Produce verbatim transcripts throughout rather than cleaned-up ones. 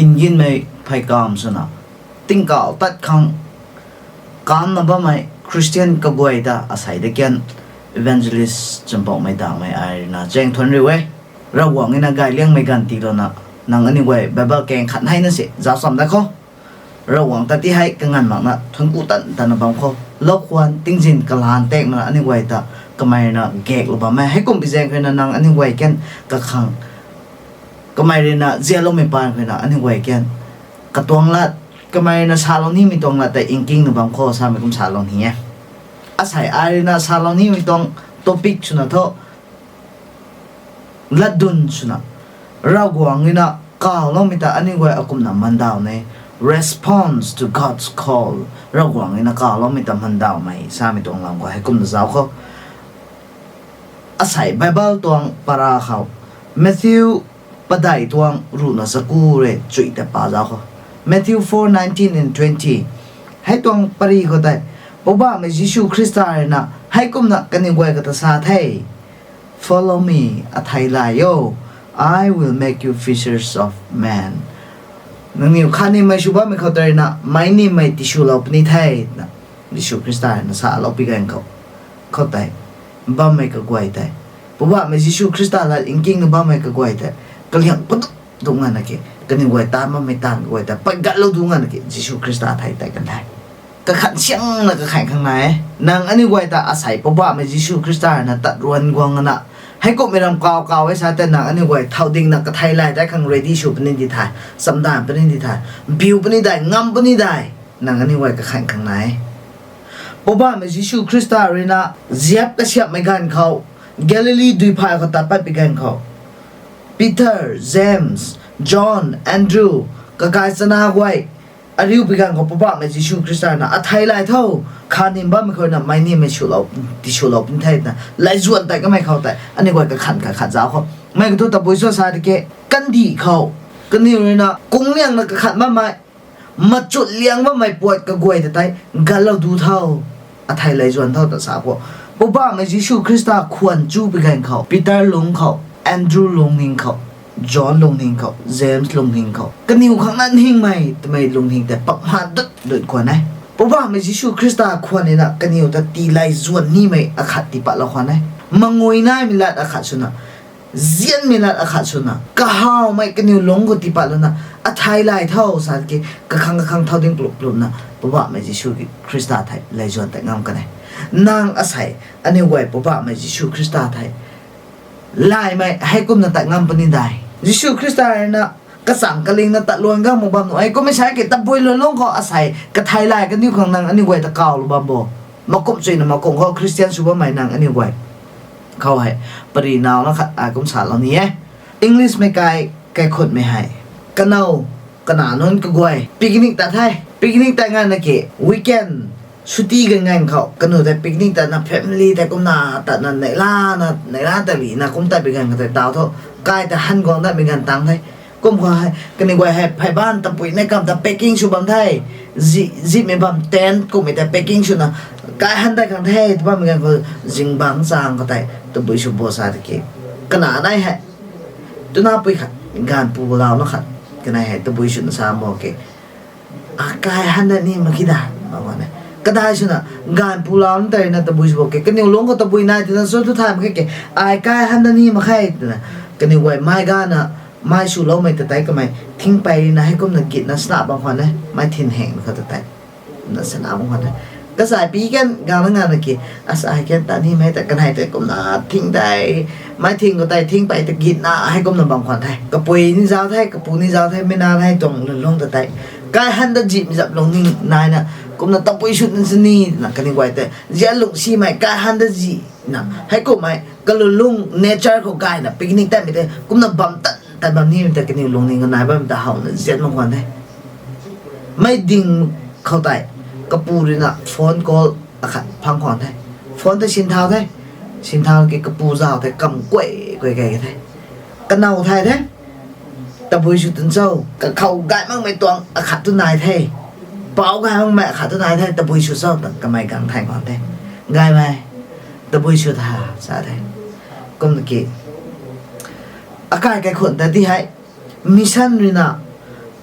Nginmei phey kam swna, tingkauh tat khang kamna bammei Christian kaguay ta asei de kan evangelist Champouhmei Dangmei ai ruina chaeng thuanc riu e. Ravguangc ruina gayliangmei ganv tiilouna, nang aniu guay Bible kang khat heina si zauc cham dat khou, Ravguangc ta ti hei kanganv makna thuanc ku tan tana bam khou, lou khwan tingzin kalan tak mana aniu guay ta kamei ruina gaeklou bam e. Heikum pi zaeng khou ruina nang aniu guay kan kakhang kamei ruina zialoumei paan khou ruina aniu guay kan katuang lat, kamei ruina salou nimei tuang lat tei nkingna bam khou samei kum salou ni e. Asei ai ruina salou nimei tuang topic swna thu, latdyn swna, Ravguangc ruina kawloumei ta aniu guay akumna mandaw ne. Response to God's call. Ravguangc ruina kawloumei ta mandawmei samei tuang lam khou heikumna zauc khou, asei Bible tuang para khou, Matthew padeih tuang ruhna chaku rui chuy ta pa zauc khou, Matthew four nineteen and twenty. Hei tuang pary khou tei, Poubauhmei Jisu Khrista ruina heikumna kaniw guay kata sa the, Follow me, athei lay o, I will make you fishers of men. Nangniw khatnimei sw bammei khou tei ruina meic nimei tiswlou puni the, na Jisu Khrista ruina salou pi ganv khou, khoutei bammei kaguay tei, Poubauhmei Jisu Khrista lat nkingna bammei kaguay tei, kaliang padup dup ngana ki, kaniw guay taanv bammei taanv kaguay tei patgatlou dup ngana ki Jisu Khrista thei tei kan the. Kakhan siangna kakhan khang nai e. Nang aniu guay ta asei Poubauhmei Jisu Khrista ruina tat ruan guang ngana, heikumhmei ram kaw kaw e sa tei nang aniu guay thow dingna kathei lay tei khang ready sw puni di the, chamdan puni di the, biu puni dai, ngam puni dai, nang aniu guay kakhan khang nai e. Poubauhmei Jisu Khrista ruina ziap kasiamhmei ganv khou, Galili dui phay khou tat pat pi ganv khou, Peter, James, John, Andrew, kakai chana guay, ariu pi ganv khou Poubauhmei Jisu Khrista ruina athei lay tho, khatnim bammei khou ruina meic nimei swlou, tiswlou puni the twna laizuan tei kamei khou tei aniu guay kakhan kakhat zauc khou, mei kathu tabui cho sa tiki, kandih khou kaniw ruina kungliangna kakhat bammei, machut liang bammei puat kaguay ta tei gatlou dup tho, athei laizuan tho ta sa khou, Poubauhmei Jisu Khrista khwan chu pi ganv khou Peter lung khou, Andrew lungning khou, John lungning khou, James lungning khou, kaniw khang na ningmei twmei lungning tei pakma dut dut khwan e. Poubauhmei Jisu Khrista khwan ruina kaniw ta tii laizuan nimei akhat tii patlou khwan e. Mangui naimei lat akhat swna, zianmei lat akhat swna, kahawmei kaniw lungc khou tii patlouna, athei lay tho sa ki, kakhang kakhang thow ding plup plupna Poubauhmei Jisu Khrista thei laizuan tei ngam kan e. Nang asei aniu guay Poubauhmei Jisu Khrista thei laymei heikumna tat ngam puni dai? Jisu Khrista ruina kachang kalingna tat luan gang mak bam nu e. Kummei sa ki tabui lun lungc khou asei kathei lay kaniw khang nang aniu guay ta kawlou bam bo? Makumh chuyna makumh khou Christian sw bammei nang aniu guay khou hei, pary nauna khat ai kum salou ni e. Englishmei kai, kaikhutmei hei, kanow, kanac nunc kaguay picnic tat the. Picnic tat ngana ki weekend chuti ganv ganv khou kanu tei picnic tatna family tei kumna tatna neihlana neihla ta rina kum tat pi ganv khou tei taw tho, kai ta han guang datmei ganv tang the. Kum khou hei kaniw guay hei phey ban tabui nei kam ta packing sw bam the. Zihmei bam tent kummei tei packing swna kai han dat khang the tw bammei ganv khou zingbangc chang khou tei tabui sw bo sa tiki, kanac nai hei, twna pui khat, gaanvpu launa khat, kanei hei tabui swna sa bo ke, akai han dat ni mak khe da, bam khwan e. Kadai swna, gaanvpu launa tei na tabui sw bo ke, kaniw lungc khou tabui nai twna sw tu thay mak khe ke, ai kai han dat ni mak khe twna, kaniw guay mei gana, mei swloumei ta tei kamei thingpei na heikumna gitna sana bam khwan e, mei thin hengmei khou ta tei na sana bam khwan e. Kazay pi kan gangna ngana ki, asei kan ta nimei ta kanei tei kumna thing tei, mei thing khou tei thingpei ta gitna heikumna bam khwan the. Kapui ni zauc the, kapu ni zauc the, mei na hei tuang lun lungc ta tei, kai han dat zihmei zap lungning naina, kumna tabui sw na sini twna kaniw guay tei zian lungsimei kai han dat zihna, heikummei kalun lungc nature khou gayna picnic tatmei tei kumna bam tan tan bam nimei ta kaniw lungning kanei bammei ta howna zian bam khwan the. Mei ding khou tei, kapu ruina phone call akhat phang khwan the. Phone tei sinthau the. Sinthau ki kapu zauc tei kam kuay kuay kei ka the. Kanow thay the. Tabui sw twn cho, kakhou gay makmei tuang akhat tu nai the. Pou gay makmei akhat tu nai the, tabui sw cho twna kamei gang thay khwan the. Gaymei, tabui sw tha, sa the. Kumna ki, akai kaikhun ta di hei, mission ruina,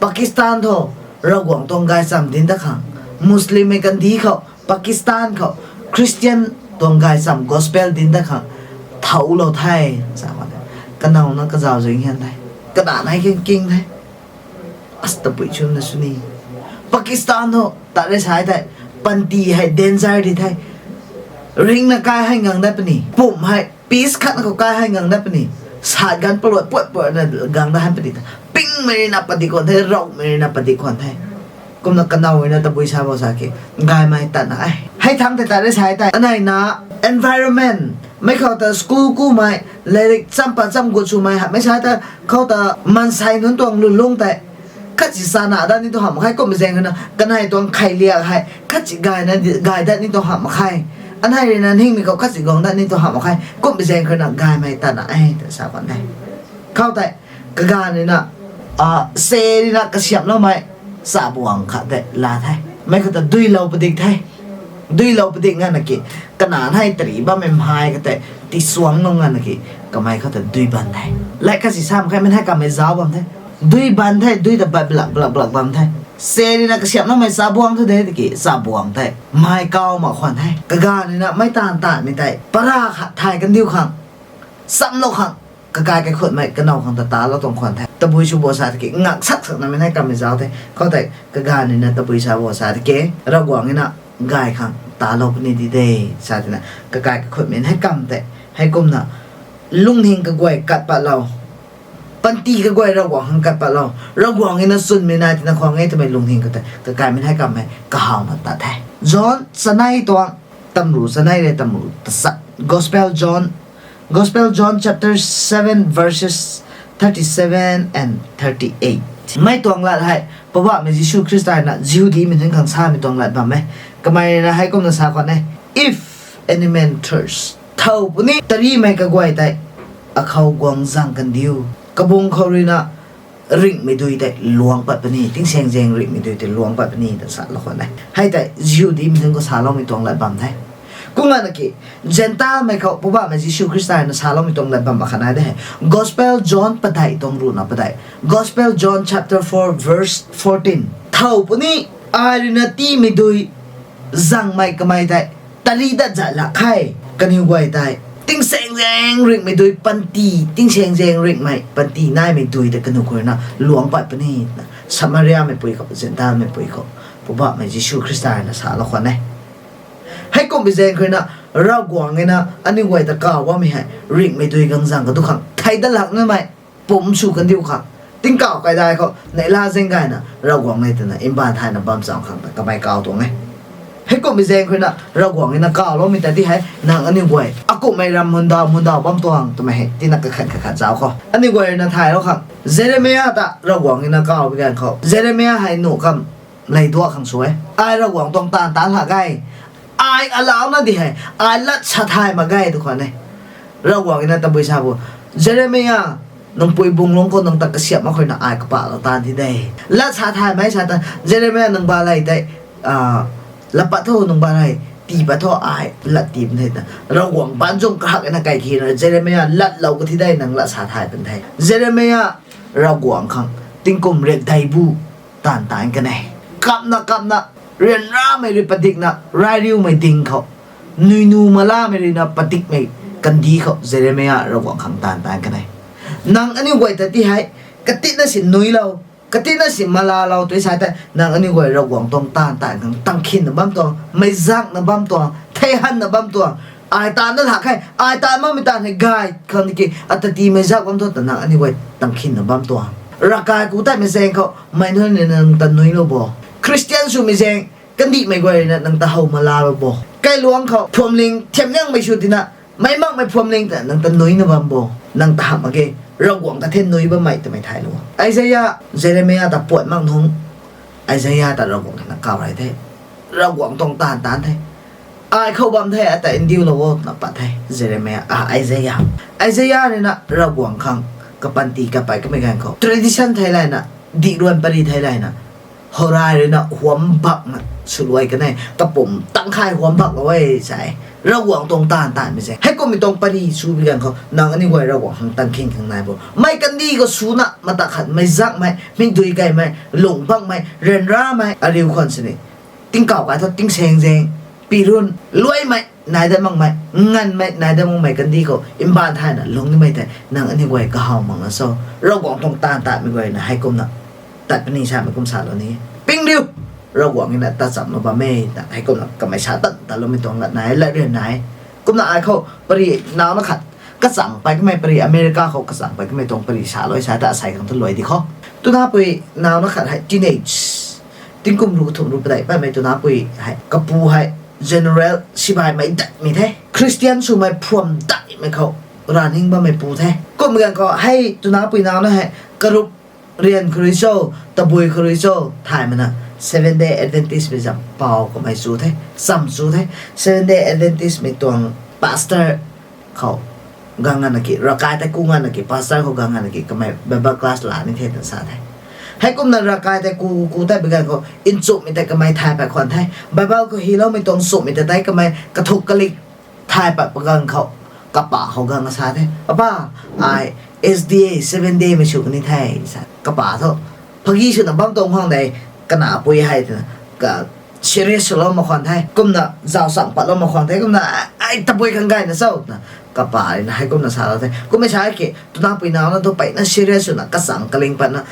Pakistan thu Ravguangc tuang gaychamv dinc dat khang, Muslimmei kandih khou, Pakistan khou Christian tuang gaychamv gospel dinc dat khang thouclou the, sa khwan e. Kanow na kazauh zing hian the, kana nai king king the. As tabui chunna sw ni. Pakistan thu tat re sa thei, panty hei danger di the. Ringna kai hei ngang dat puni, pumc hei peace khatna khou kai hei ngang dat puni, sat ganv paluat puat puatna gang dat hei puni the. Pingmei rui na padik khwan the, ravmei rui na padik khwan the. Kumna kanow rui na tabui sa bo sa ki, gaymei tatna e. Hei thangc tei tat re sa thei, aneina environment, mei khou ta school kumei, lairik cham pat cham gut swmei hamhmei sa ta, khou ta maansei nunc tuang lulung tei khatsi chana dat ni tu hamh mak khe, kumhmei zaeng khou na kanei tuang kheiliak hei khatsi gayna di- gay dat ni tu hamh mak khe. Anei rui na ningmei khou khatsi guang dat ni tu hamh mak khe, kumhmei zaeng khou na gaymei tatna e ta sa khwan e. Khou tei kaganv rui na, a, se rui na kasiamhloumei chabuang khat tei la the. Mei khou ta duilou padik the. Duilou padik nganvna ki, kana hei tari bammei mhai kha tei tisuangclou nganvna ki, kamei khou ta dui ban the. Lei khatsi sa mak khe, mei hei kamei zauc bam the. Dui ban the, dui ta bat blak blak blak bam the. Se rui na kasiamhloumei chabuang thu de tiki, chabuang tei mhai kau mak khwan the. Kaganv rui na meic taanv taanmei tei para khat thay kandiu khang, chamlou khang, kakai kaikhutmei kanow khang ta talou tuang khwan the. Tabui sw bo sa tiki, ngak sak sakna mei hei kamei zauc the. Khou tei kaganv rui na tabui sa bo sa tiki, Ravguangc rui na gay khang talou puni di de, sa tina kakai kaikhutmei hei kam tei, heikumna lungning kaguay kat patlou, panty kaguay Ravguangc khang kat patlou, Ravguangc rui na chwnmei nai tina khwan e twmei lungning khou tei kakaimei hei kammei kahawna tat the. John chanei tuang, tamru chanei rui tamru tachat, Gospel John, Gospel John chapter seven verses thirty seven and thirty eight. Mei tuang lat hei Poubauhmei Jisu Khrista rui na Jihudimei nunc khang samei tuang lat bam e. Kamei rui na heikumna sa khwan e, If any man thirst, thow puni tarimei kaguay tei akhou guang zang kandiu, kabung khou rui na ringhmei dui tei luangc pat puni, tingsaengzaeng ringhmei dui tei luangc pat puni ta salou khwan e. Hei tei Jihudimei nunc khou saloumei tuang lat bam the. Kumna ki, Gentilemei khou Poubauhmei Jisu Khrista rui na saloumei tuang lat bam akhat nai de hei, Gospel John padeih tuang ruhna padeih, Gospel John chapter four verse fourteen. Thow puni, ai rui na tiimei dui zangmei kamei tei tari dat zat lak khe. Kaniw guay tei tingsaengzaeng ringhmei dui panty, tingsaengzaeng ringhmei panty naimei dui tei kaniw khou rui na luangc pat puni, Samariameipui khou, Gentilemeipui khou Poubauhmei Jisu Khrista rui na salou khwan e. Heikumhmei zaeng khou rui na Ravguangc rui na aniu guay ta kaw bammei hei ringhmei dui gang zang kadu khang thei dat lak namei pumc sw kandiu khang, tingkauh kaidai khou neihla zaeng gayna Ravguangc nei twna mbaanv thayna bam cham khang ta kamei kaw tuang e. Heikumhmei zaeng khou rui na Ravguangc rui na kawloumei ta ti hei, nang aniu guay akumhmei ram mundau mundau bam tuang twmei hei tina kakhat kakhat zauc khou aniu guay rui na thaylou khang, Jeremia ta Ravguangc rui na kaw bi ganv khou, Jeremia hei nuh kam lei duak khang sw e. Ai Ravguangc tuang taanv taanc lak ge, ai alauna di hei, ai lat sa thay mak ge tu khwan e. Ravguangc rui na tabui sa bo, Jeremia, nang pui bung lungc khou nang ta kasiamh mak khou rui na ai kapahlou taanv thi de. Lat sa thaymei sa ta, Jeremia nang balei tei, lat pat tho, nang balei tii pat tho, ai lat tii pun the ta. Ravguangc baanchumh kahak na kai khe na Jeremia latlou ka thi de, nang lat sa thay pun the. Jeremia Ravguangc khang tingkum riakdei bu taanv taanc kan e. Kapna kapna, ryanramei rui padikna rairiumei ding khou, nuinu malamei rui na padikmei kandih khou Jeremia Ravguangc khang taanv taanc kan e. Nang aniu guay ta ti hei, katina si nuilou, katina si malalou tui sa tei, nang aniu guay Ravguangc tuang taanv taanc khang tangkhinna bam tuang, meizakna bam tuang, theihanna bam tuang. Ai taanv na lak khe, ai taanv bammei taanv hei gay khang tiki, ata tii meizak bam thu ta nang aniu guay tangkhinna bam tuang. Ravkai ku tatmei zaeng khou mei nunc rui na nang ta nuilou bo. Khristian swmei zaeng kandihmei guay rui na nang ta how malalou bo. Kailuangc khou phuamling thiamliangmei sw tina, meic makmei phuamling ta nang ta nuina bam bo. Nang ta hamh mak ge, Ravguangc ta the nui bammei twmei thaylou. Isaia, Jeremia ta puat mak nungc, Isaia ta Ravguangc na kaw rey the. Ravguangc tuang taanv taanc the. Ai khou bam the, ata ndiulou o twna pat the Jeremia, a, Isaia. Isaia rui na Ravguangc khang kapanty kapei kamei ganv khou tradition thei layna, dihruan pary thei layna, Houray rui na huam bak na swluai kan e, kapum tangkhai huam bak lou e sa e. Ravguangc tuang taanv taanvmei se. Heikummei tuang pary sw bi ganv khou nang aniu guay Ravguangc khang tang khing khang nai bo. Mei kandih khou sw na, mata khat mei zakmei, mikdui kaimei, lung bakmei, ryanramei, ariu khwan sini. Tingkauh kai thu tingsaeng zaeng, pirun, luaimei, nai dat makmei, nganvmei, nai dat makmei kandih khou mbaanv thayna lungc nimei tei nang aniu guay kahaw mak na cho. Ravguangc tuang taanv taanvmei guay na heikumna tat puni samei kum salou ni. Ping riu, Ravguangc na tat chamlou bam e, na heikumna kamei sa tat tatloumei tuang lat nai, lat rian nai. Kumna ai khou pary nauna khat, kachang pei kamei pary America khou kachang pei kamei tuang pary salou sa ta asei khang thu luai di khou. Twna pui nauna khat hei teenage, tingkum ruh kathumh ruh padeih patmei twna pui hei kapu hei general sibai mei daihmei the. Christian swmei phuam daihmei khou raning bammei pu the. Kum ganv khou hei twna pui nauna hei karup rian khou rui cho, tabui khou rui cho thay mana, Seventh Day Adventist mei zam pau kamei chu the, cham chu the. Seventh Day Adventist mei tuang pastor khou gang ngana ki, ravkai tei ku ngana ki, pastor khou gang ngana ki kamei Bible class la ni the twna sa the. Heikumna ravkai tei ku ku tei bi ganv khou nchumhmei tei kamei thay pat khwan the. Bible khou hyloumei tuang nchumhmei ta tei kamei kathuk kalik thay pat pa ganv khou, kapa khou gang sa the, Apa, ai S D A Seventh Day mei sw kani the, sa. Kapa thu phagi swna bam tuang khang de, kana pui hei twna, ka serious swlou mak khwan the. Kumna zauc chang patlou mak khwan the. Kumna ai tabui khang gayna cho twna kapa rui na heikumna salou the. Kummei sa ki twna pui nauna thu peyna serious swna kachang kaling patna,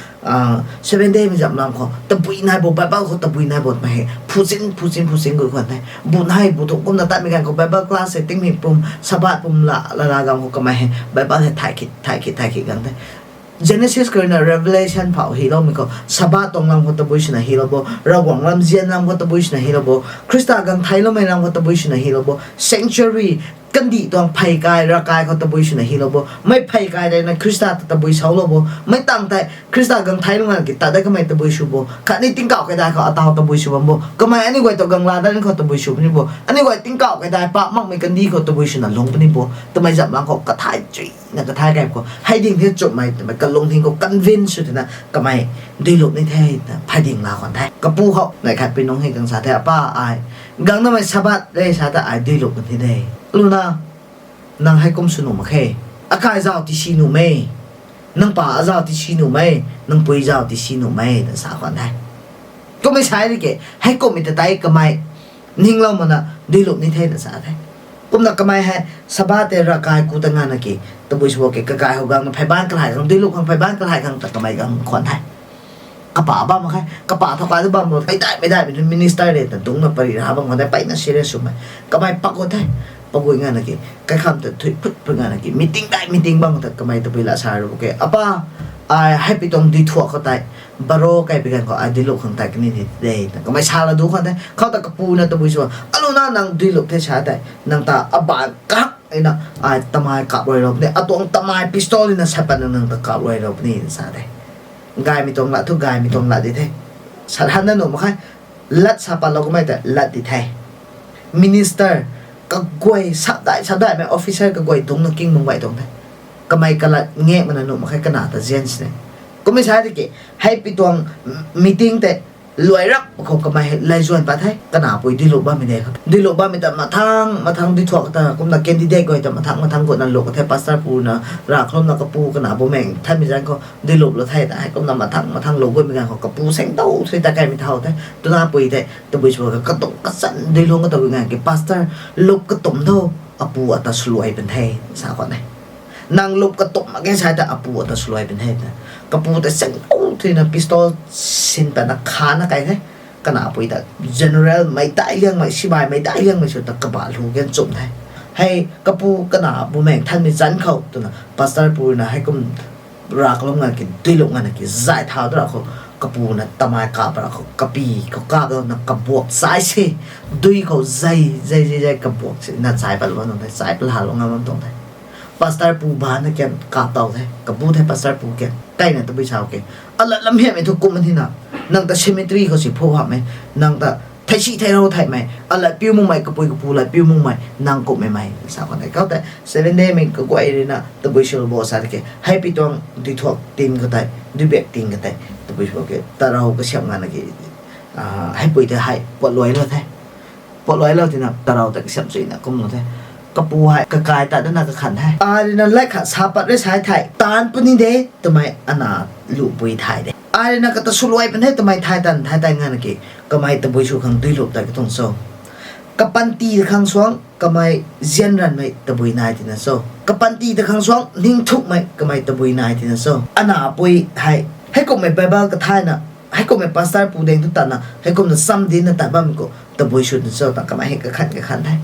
Seventh Day mei zam lam khou tabui nai bo, Bible khou tabui nai bo twmei hei phuchin phuchin phuchin gui khwan the. Bu nai bu thu kumna tatmei ganv khou Bible class hei tingmik pum, Sabbath pum la la la ganv khou kamei hei Bible hei thay khit thay khit thay khit gang the. Genesis khou rui na Revelation phau hyloumei khou Sabbath tuang lam khou tabui swna hylou bo, Ravguangc lam zian lam khou tabui swna hylou bo, Khrista gang theicloumei lam khou tabui swna hylou bo, sanctuary, kandih tuang pheykai, ravkai khou tabui swna hylou bo. Mei pheykai tei na Khrista ta tabui soulou bo. Mei tang tei Khrista gang theiclou ngana ki tat dat kamei tabui sw bo. Khatni tingkauh kaidai khou ataw tabui sw bam bo. Kamei aniu guay tu gang la dat khou tabui sw puni bo. Aniu guay tingkauh kaidai pak makmei kandih khou tabui swna lung puni bo twmei zam lam khou kathai chuina kathai kai khou hei ding the chumhmei twmei kalung hing khou convince sw twna kamei duilup ni the twna phay ding la khwan the. Kapu khou neih khat pi nungc hei gang sa the, Apa, ai gang namei Sabbath le sa ta ai duilup kan thi de. Luna, nang heikum sw nuh mak khe. Akai zauc tisi nuhmei, nang pa azauc tisi nuhmei, nang pui zauc tisi nuhmei twna sa khwan the. Kummei sa di ke, heikummei ta tei kamei ninglou mana duilup ni the na sa the. Kumna kamei hei Sabbath tei ravkai ku ta ngana ki tabui sw bo ke, kakai khou gangna pheyban kalay khang, duilup khang pheyban kalay khang ta kamei gang khwan the. Kapa bam mak khe, kapa thau kai tu bam bo, mei daihmei daihmei minister le ta dungcna pary ra bam khwan the, peyna serious swmei. Kamei pak khou the, pagui ngana ki, kaikham ta thui phut phut ngana ki, meeting dai meeting bam ta kamei tabui la sa ru ke, Apa, ai hei pi tuang duithuak khou tei baro kai pi ganv khou ai duilup khang tat kani ni de twna kamei sa la du khwan the. Khou ta kapu na tabui sw, Aluna, nang duilup the sa tei nang ta aban kak ina ai tamei kap ruailou puni, atuang tamei pistol ina sa patna nang ta kap ruailou puni sa the. Gaymei tuang lat thu gaymei tuang lat di the. Sat han na nuh mak khe. Lat sa patlou kamei ta lat di the. Minister kaguay, sapdai sapdaimei officer kaguay dungcna king nung guay tuang the. Kamei kalat ngak mana nuh mak khe, kana ta zian sini. Kummei sa di ke, hei pi tuang meeting tei luai rap khou kamei hei laizuan pat the, kana pui duilup bammei de khou. Duilup bammei ta mathang mathang duithuak ta kumna candidate guay ta mathang mathang gutna luk the, pastor pu na, rav khalumna kapu kana bumaeng thanmei zanc khou duiluplou the ta, heikumna mathang mathang luk gutmei ganv khou kapu saengtow thui ta kaimei thau the. Twna pui tei tabui sw ka, katum kachan duilung kata gui nganv ki, Pastor, lup katum tho, apu ata swluai pun the, sa khwan e. Nang lup katum mak ge sa ta apu ata swluai pun the ta. Kapu ta saengtow thuina pistol sin patna khana kai the. Kana pui ta general mei dai liangmei, sibai mei dai liangmei sw ta kaba lu gan chum the. Hei kapu kana bumaeng thanmei zanc khou twna pastor pu na heikum rav kalum ngana ki, duilup ngana ki zay thau tu ra khou, kapu na tamei kap ra khou, kapi khou kap dana kabuak chai se, dui khou zay zay zay zay kabuak se na chai patlou nung the, chai palhalou ngam bam tuang the. Pastor pu bana kan kap tow the, kapu the pastor pu kan kaina tabui sa ke, alat lam hiammei thu kum thina, nang ta cemetery khou si phu hamhmei, nang ta theisi theirou theihmei, alat piu makmei, kapui kapu lat piu makmei nang kumhmei mei, sa khwan e. Khou tei Seventh Day mei kaguay rui na tabui sw bo sa di ke, hei pi tuang duithuak tin khou tei, duibiak tin khou tei Tabui sw ke tarou kasiamh nganv ki, heipui tei hei puatluailou the. Puatluailou tina tarou ta kasiamh chuina kumlou the. Kapu hei kakai tat dana kakhan the. Ai ruina lat khat sa pat re sa thei, taanc puni de twmei ana luhpui thay de. Ai ruina kata swluai pun the twmei thay tan thay tei nganv ki, kamei tabui sw khang duilup ta katuang cho. Kapanty ta khang suang kamei zianranvmei tabui nai tina cho. Kapanty ta khang suang ningthukmei kamei tabui nai tina cho. Ana pui hei, heikumhmei Bible kathayna, heikumhmei pastor pu daeng thu tatna, heikumna chamv dinna tat bammei khou tabui sw tina cho ta kamei hei kakhan kakhan the.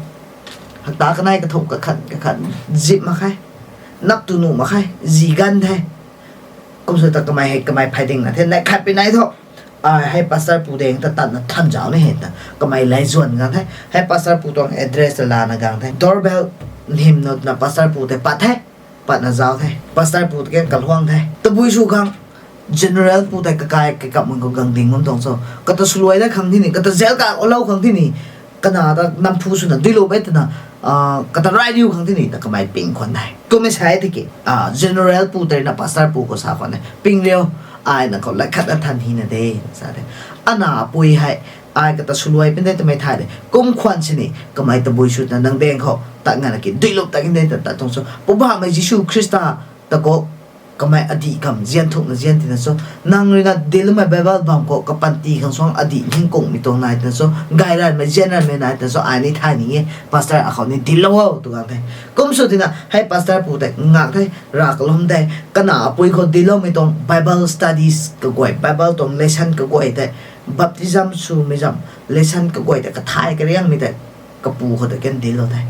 Hapta kanei kathumh kakhan kakhan, zip mak khe, nap tu nuh mak khe, zi ganv the. Kum sw ta kamei hei kamei phay dingna the, neih khat pi nai thu, ai hei pastor pu daeng ta tatna than zauc ni he ta kamei lay zuan gang the. Hei pastor pu tuang address ta lana gang the. Doorbell nhim nuna pastor pu tei pat the. Patna zauc the. Pastor pu ta kan kaluang the. Tabui sw khang general pu tei kakai kakapmei khou gang ding bam tuang cho. Kata swluai dat khang tini, kata jail ka olou khang tini, kana ta namphu swna duilup e twna, kata rai riu khang tini ta kamei ping khwan the. Kummei sa tiki, general pu tei ruina pastor pu khou sa khwan e, ping riu, ai nang khou lat khat na than hina de, sa the. Ana pui hei, ai kata swluai pun de twmei thay de. Kum khwan sini kamei tabui sw ta nang daeng khou tat nganv ki duilup ta kin de ta tat tuang cho. Poubauhmei Jisu Khrista ta khou kamei adih kamv zian thukna zian tina cho. Nang ruina dinloumei Bible bam khou kapanty khang suang adih ningkungmei tuang nai tina cho. Gayranvmei zianranvmei nai tina cho. Ai ni thay ni e, pastor akhou ni dinlou o tw gang the. Kum sw tina hei pastor pu tei ngak the, rav kalum the. Kana pui khou dinloumei tuang Bible studies kaguay, Bible tuang lesson kaguay tei, baptism swmei zam lesson kaguay tei kathay kariangmei tei kapu khou ta kan dinlou the.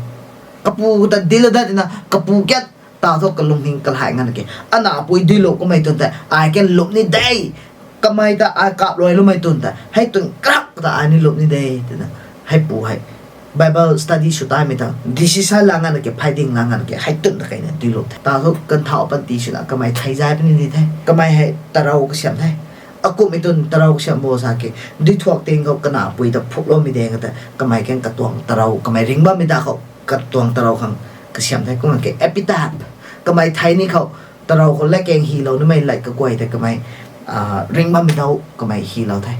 Kapu khou ta dinlou dat tina kapu kan ta thu kalungning kalhai nganv ki, ana pui duilup kamei tun tei ai kan lup ni de. Kamei ta ai kapluailoumei tun tei hei tun krak ta ai ni lup ni de twna, heipu hei Bible study sw taimei ta decision la nganv ki, phay ding la nganv ki, hei tun ta keyna duilup the. Ta thu kanthau panty swna kamei thei zay puni di the. Kamei hei tarou kasiamh the. Akumhmei tun tarou kasiamh bo sa ki, duithuak ting khou kana pui ta phukloumei daeng ta kamei kan katuang tarou, kamei ringh bammei ta khou katuang tarou khang kasiamh the. Kumna ki epitaph, kamei thei ni khou tarou khou latkaeng hilou nimei lait kaguay tei kamei ringh bammei dau kamei hilou the.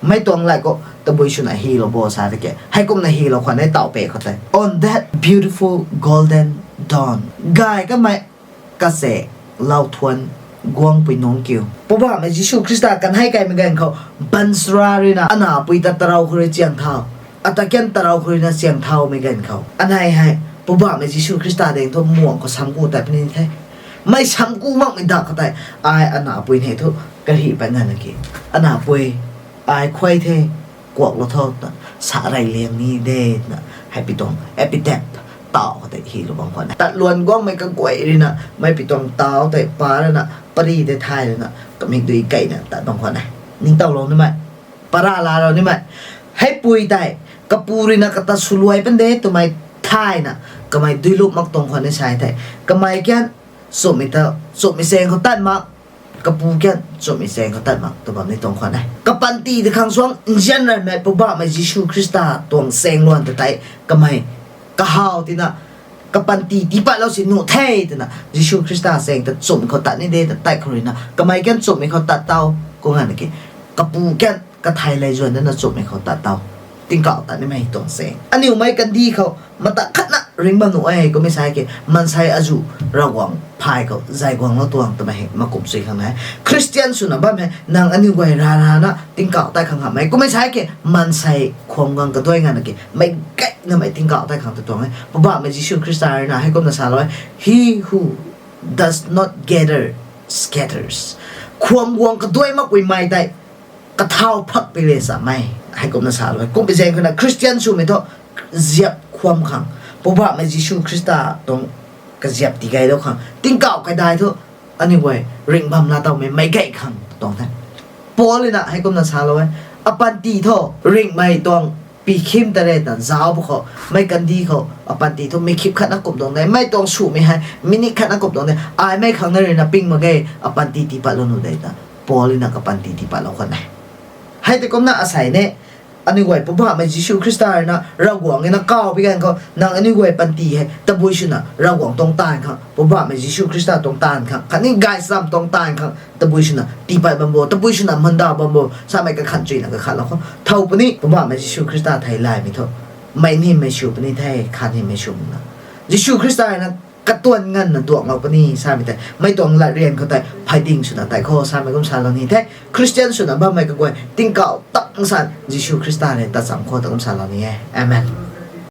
Mei tuang lait khou tabui swna hilou bo sa tiki, heikumna hilou khwan e taw pe khou tei, On that beautiful golden dawn, gay kamei kache lauthuan guangpui nungc kiu, Poubauhmei Jisu Khrista kan hei kaimei ganv khou baanchara ruina ana pui ta tarou khou rui chiang thau, ata kan tarou khou ruina chiang thaumei ganv khou, anei hei Poubauhmei Jisu Khrista daeng thu muang khou samku tat puni the. Mei samku makmei dak khou tei ai ana pui nei thu karih pat nganv ki, Ana pui, ai khuay the, kuaklou tho, ta sa rey liang ni de, twna, hei pi tuang epitaph taw khou tei hilou bam khwan e. Tatluan guangmei kaguay ruina mei pi tuang taw tei pa rana pary tei thay lana kamikdui keyna tat bam khwan e. Ningtowlou nimei, para laalou nimei, heipui tei kapu ruina kata swluai pun de twmei thayna kamei duilup mak tuang khwan e sa thei, kamei kan chumhmei ta chumhmei chaeng khou tat mak, kapu kan chumhmei chaeng khou tat mak tw bam ni tuang khwan e. Kapanty ta khang suang nzianranmei Poubauhmei Jisu Khrista tuang chaeng luan ta tei kamei kahaw tina, kapanty tiipatlou si nuh the twna, Jisu Khrista chaeng ta chumhmei khou tat ni de ta tat khou ruina kamei kan chumhmei khou tat tau, kum nganv ki, kapu kan kathei lay zuan dana chumhmei khou tat tau. Tingkauh tat nimei tuang chaeng, aniu mei kandih khou mata khatna ringh bam nuh e. Kummei sa ki, maansei azuh Ravguangc phay khou zay guanglou tuang twmei hei makumh sui khang e. Khristian swna bam hei nang aniu guay rarana tingkauh tat khang hamh e. Kummei sa ki, maansei khwan guang kaduai nganv ki, meic gayna mei tingkauh tat khang ta tuang e. Poubauhmei Jisu Khrista ruina heikumna salou e, He who does not gather scatters. Khwan guang kaduai makpui mei tei kathau phak pi le samei, heikumna salou e. Kumhmei zaeng khou na Khristian swmei thu ziap khwan khang, Poubauhmei Jisu Khrista tuang kaziap tigaylou khang, tingkauh kaidai thu aniu guay ringh bam laa towmei meic gay khang tuang the. Paul ruina heikumna salou e, apanty thu ringhmei tuang pikhim ta re ta zauc pw khou, mei kandih khou apanty thu mi khip khatna kum tuang de, mei tuang swmei hei minute khatna kum tuang de, ai mei khang na ruina ping mak ge, apanty tiipatlou nuh de ta Paul ruina kapanty tiipatlou khwan e. Hei tei kumna asei ne, Aniu guay Poubauhmei Jisu Khrista rui na Ravguangc na kaw pi ganv khou nang aniu guay panty hei tabui swna Ravguangc tuang taanv khang, Poubauhmei Jisu Khrista tuang taanv khang khatni gaychamv tuang taanv khang tabui swna tiipat bam bo, tabui swna mundauh bam bo samei kakhan chuyna kakhatlou khou thow puni. Poubauhmei Jisu Khrista thei laymei thu mei nimei sw puni the, khat nimei sw na. Jisu Khrista rui na katuan nganvna duanglou puni samei tei mei tuang latryan khou tei phay ding swna tei khou samei kum salou ni the. Khristian swna bammei kaguay tingkauh tang san Jisu Khrista rui tacham khou ta kum salou ni e. Amen.